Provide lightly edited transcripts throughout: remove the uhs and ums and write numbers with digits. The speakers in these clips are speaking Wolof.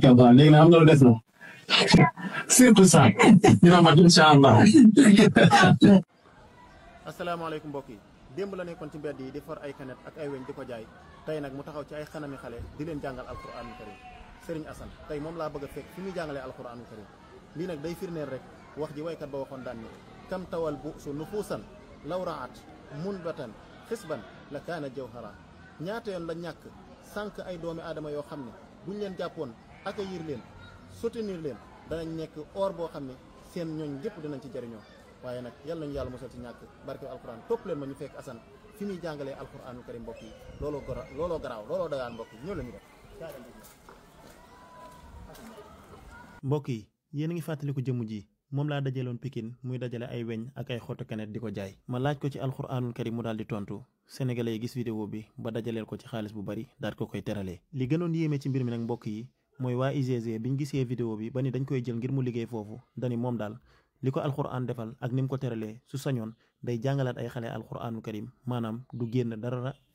waaw léegi nag am na lu des na surtout ça dina mat incha allah. asalaamaaleykum mbokk yi démb la nekkoon ci mbedd yi di for ay kanet ak ay weñ di ko jaay tey nag mu taxaw ci ay xanami xale di leen jàngal alquranul karim Serigne Assane tey moom laa bëgg a fekk fi muy jàngalee alquranul karim lii nag day firneel rek wax ji waykat ba waxoon daan ni kam tawal bu su nufuusan lawraat munbatan xisban la kaana jawhara ñaata yoon la ñàkk sànq ay doomi aadama yoo xam ne buñ leen jàppoon accueillir leen soutenir leen danañ nekk or boo xam ne seen ñooñ yëpp dinañ ci jëriñoo waaye nag yàlla nañu yàlla mosal ci ñàkk barke alquran topp leen ma ñu fekk Assane fi muy jàngalee alquranul karim mbokk yi looloo garaaw looloo dagaan mbokk yi ñëw la ñu def mbokk yi yéen a ngi fàttaliku jëmm ji moom laa dajaloon Pikine muy dajale ay weñ ak ay xottu kanet di ko jaay ma laaj ko ci alquranul karim mu daal di tontu sénégalais yi gis vidéo bi ba dajaleel ko ci xaalis bu bari daal ko koy teralee li gënoon yéeme ci mbir mi nag mbokk yi mooy waa UGC biñ gisee vidéo bi ba ni dañ koy jël ngir mu liggéey foofu dani moom daal li ko alquran defal ak ni mu ko teralee su sañoon day jàngalaat ay xale alquranul karim maanaam du génn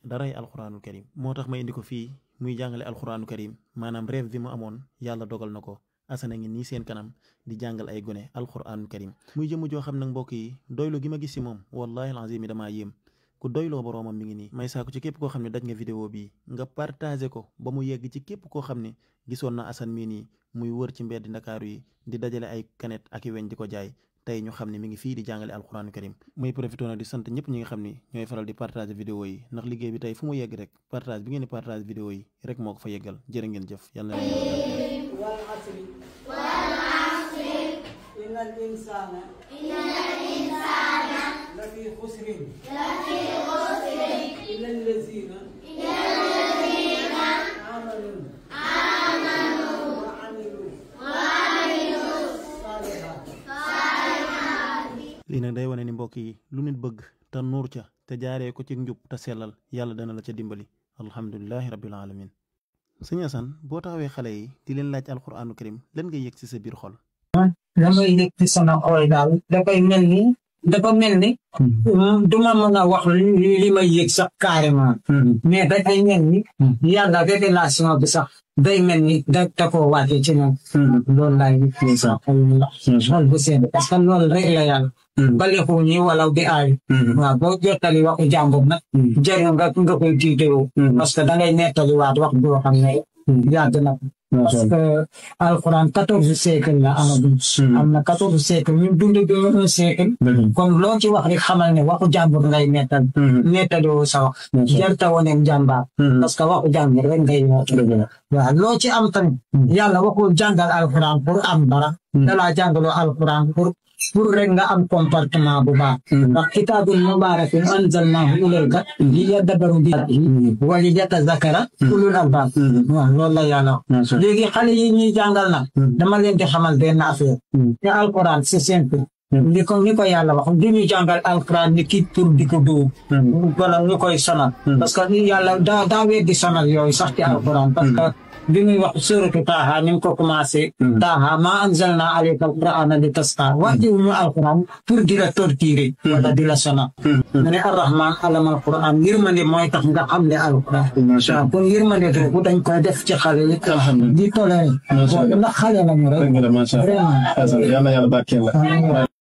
daray alquranul karim moo tax ma indi ko fii muy jàngale alquranul karim maanaam rêve bi mu amoon yàlla dogal na ko Assane ngi nii seen kanam di jàngal ay gone alquranul karim muy jëmm joo xam nag mbokk yi doylu gi ma gis si moom wallahi alazim yi damaa yéem ku doyloo boroomam mi ngi nii may saako ci képp koo xam ne daj nga vidéo bii nga partagé ko ba mu yegg ci képp koo xam ne gisoon na Assane mii nii muy wër ci mbeddi Ndakaaru yi di dajale ay kanet ak i weñ di ko jaay tey ñu xam ne mi ngi fii di jàngale alquranul karim muy profité na di sant ñëpp ñi nga xam ni ñooy faral di partage vidéo yi ndax liggéey bi tey fu mu yegg rek partage bi ngeen di partage vidéo yi rek moo ko fa yeggal jërë ngeen jëf yàlla na إن الإنسان لفي خسر إلا الذين آمنوا وعملوا الصالحات. lii nag day wane ni mbokk yi lu nit bëgg te nuur ca te jaaree ko ci njub te sellal yàlla dana la ca dimbali alhamdulilahi rabbil alamin sëñ Assane boo taxawee xale yi di leen laaj alquranul karim lan ngay yëg ci sa biir xol. damay yëg ci sama xol daal dafa mel ni duma mën a wax li may yëg sax carrément mais dafay mel ni yàlla révélation bi sax day mel ni da koo wàcce ci ñoom loolu laay yëg xol bu sedd parce que loolu rek la yàlla balixu ñi wala bi aay waaw boo jottali waxu jàmbur nag jëriñ nga koy tiitewoo parce que dangay nettali waat wax boo xam ne yàgg na parce que alxuraan 14 siècle la am na 14 siècle ñun dund bi 1 siècle kon loo ci wax rek xamal ne waxu jàmbur ngay nettali woo sa wax jarta wone jàmbaar parce que waxu jàmbur rek ngay waaw loo ci am tamit yàlla waxul jàngal alxuraan pour am dara dalaa jàngaloo alxuraan pour rek nga am comportement bu baax ndax kitaabun mubaarakun anzalnaahu ilayka liyadabbaru bihi wa liyatazakara ulul albaab waaw loolu la yàlla wax léegi xale yi ñuy jàngal nag dama leen di xamal benn affaire te alquran c'est simple ni ko yàlla wax du ñu jàngal alquran ni kii pour di ko dóor wala ñu koy sonal parce que yàlla daa weddi sonal yooyu sax ci alquran parce que bi muy wax suratu Taaha ni mu ko commencé Taaha maa anzalna alayka alqur'ana li tasqa wàcciwuñu alquran pour di la torturer wala di la sonal mu ne arrahman allama alquran yërmande mooy tax nga xam ne alquran waaw kon yërmande boobu dañ koy def ci xale yi di toléré ndax xale lañu rek vraiment